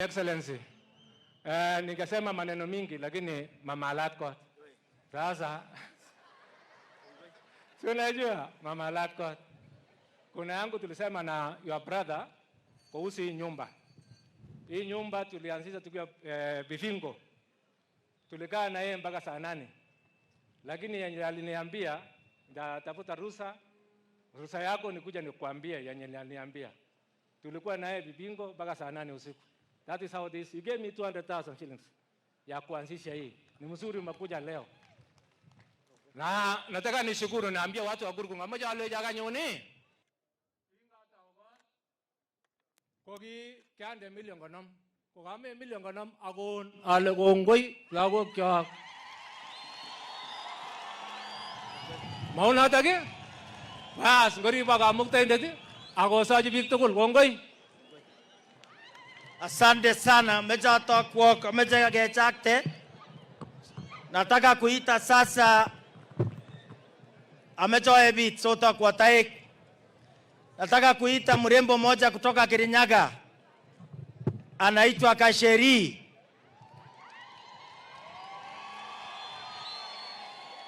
Excellency, ningesema maneno mingi lakini mama Latkot. Sasa si unajua mama Latkot, kuna yangu tulisema na your brother kuhusu hii nyumba. Hii nyumba tulianzisha tukiwa Bifingo, tulikaa na yeye mpaka saa 8, lakini yenye aliniambia ndatafuta ruhusa, ruhusa yako nikuja nikuambie yenye aliniambia. Tulikuwa na yeye Bibingo mpaka saa 8 usiku. That is how this, he gave me 200,000 shillings ya kuanzisha hii. Ni mzuri umekuja leo. Na nataka nishukuru, naambia watu wa Kurgung amoche alechi akanyone. Koki kiande million 50. Kokame million 50 akon ale kongoi lagokyok. Maunotok ii? Bas, ngoribok Kamuktaindet akosochi biik tugul kongoi. Asante sana mecha tokwok mecha kechakte. Nataka kuita sasa amechoe bit soto kwa taek. Nataka kuita mrembo moja kutoka Kirinyaga anaitwa Kasheri.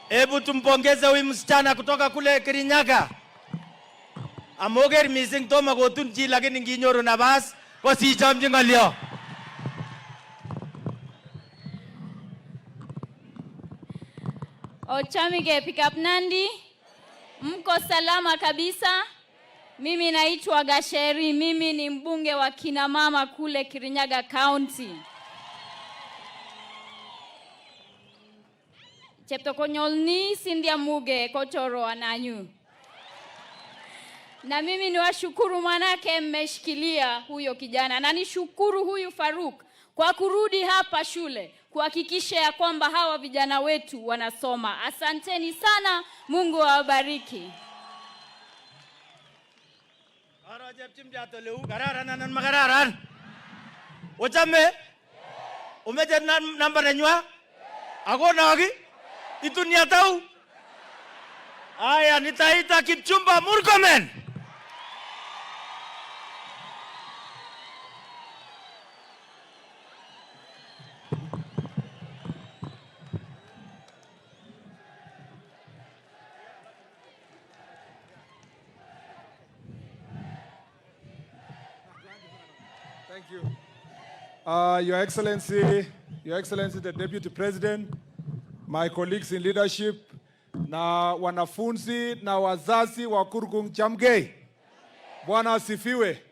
Hebu tumpongeze huyu msichana kutoka kule Kirinyaga. Amoger missing tomo kotun chi lakini nginyoru nabas kosichomchi ng'olyo. Ochamige Pick Up Nandi, mko salama kabisa? Mimi naitwa Gasheri, mimi ni mbunge wa kina mama kule Kirinyaga County. Cheptokonyolni Cynthia Muge kochoro ananyu. Na mimi niwashukuru manake mmeshikilia huyo kijana, na nishukuru huyu Faruk kwa kurudi hapa shule kuhakikisha ya kwamba hawa vijana wetu wanasoma. Asanteni sana, Mungu awabariki. Aro chepchimchat oleu kararan anan makararan? Ochame? Omeche namba nenywa? Akonok? Itun yatau? Aya, nitaita Kipchumba Murkomen. Thank you. Your Excellency, Your Excellency the Deputy President, my colleagues in leadership, na wanafunzi na wazazi wa Kurgung Chamgei. Bwana asifiwe.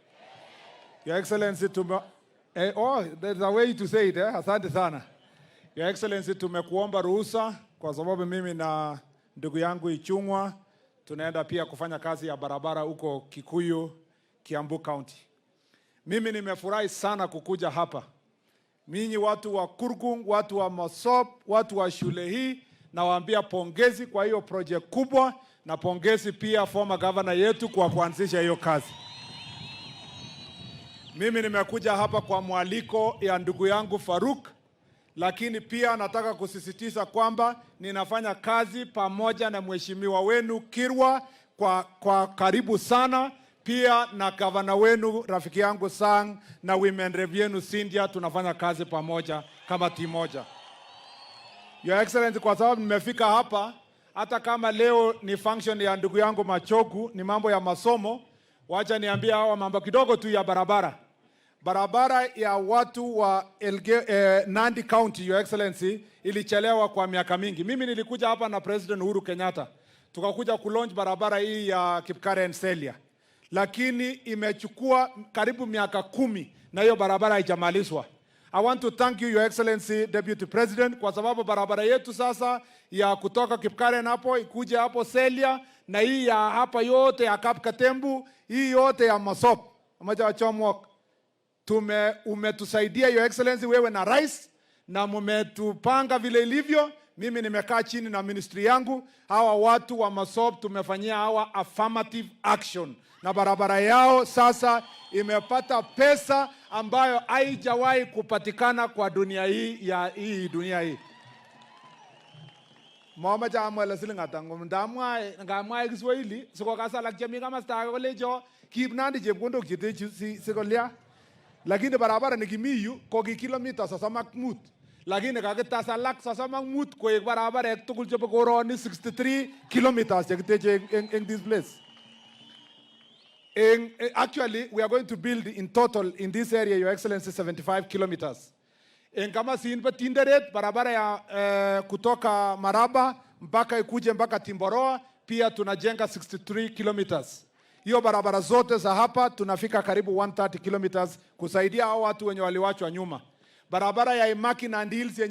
Your Excellency, oh, there's a way to say it, eh? Asante sana. Your Excellency, tumekuomba ruhusa kwa sababu mimi na ndugu yangu Ichung'wa tunaenda pia kufanya kazi ya barabara huko Kikuyu, Kiambu County. Mimi nimefurahi sana kukuja hapa. Ninyi watu wa Kurgung, watu wa Mosop, watu wa shule hii, nawaambia pongezi kwa hiyo project kubwa, na pongezi pia former governor yetu kwa kuanzisha hiyo kazi. Mimi nimekuja hapa kwa mwaliko ya ndugu yangu Faruk, lakini pia nataka kusisitiza kwamba ninafanya kazi pamoja na mheshimiwa wenu Kirwa kwa karibu sana, pia na gavana wenu rafiki yangu Sang na women rep yenu Cynthia, tunafanya kazi pamoja kama timu moja. Your Excellency, kwa sababu nimefika hapa, hata kama leo ni function ya ndugu yangu Machogu, ni mambo ya masomo, wacha niambie hawa mambo kidogo tu ya barabara. Barabara ya watu wa Nandi County, Your Excellency, ilichelewa kwa miaka mingi. Mimi nilikuja hapa na President Uhuru Kenyatta, tukakuja kulaunch barabara hii ya Kipkaren Selia, lakini imechukua karibu miaka 10 na hiyo barabara haijamalizwa. I want to thank you, Your Excellency Deputy President, kwa sababu barabara yetu sasa ya kutoka Kipkaren hapo ikuje hapo Selia na hii ya hapa yote ya Kapkatembu, hii yote ya Mosop amaja wachomwok, umetusaidia Your Excellency, wewe na rais, na mmetupanga vile ilivyo. Mimi nimekaa chini na ministry yangu, hawa watu wa Mosop tumefanyia hawa affirmative action, na barabara yao sasa imepata pesa ambayo haijawahi kupatikana kwa dunia hii ya hii dunia hii. Mamache amwa ale siling ata, ndamwae ngamwae Kiswahili sikokas alak chemi kamasta age kolecho kiib Nandi chepkondok chete sikolya. Lakini barabara nikimi yu ko ki kilomita 35, lakini kakitas alak 35 koek barabarek tugul chebo koroni, 63 kilometers chekiteche eng this place. Actually, we are going to build in total in this area, Your Excellency, 75 kilometers. En kamasin bo Tinderet, barabara ya kutoka Maraba mpaka ikuje mpaka Timboroa, pia tunajenga 63 kilometers. Hiyo barabara zote za hapa tunafika karibu 130 kilometers kusaidia hao watu wenye waliwachwa nyuma. Barabara ya Imaki Nandi Hills yenye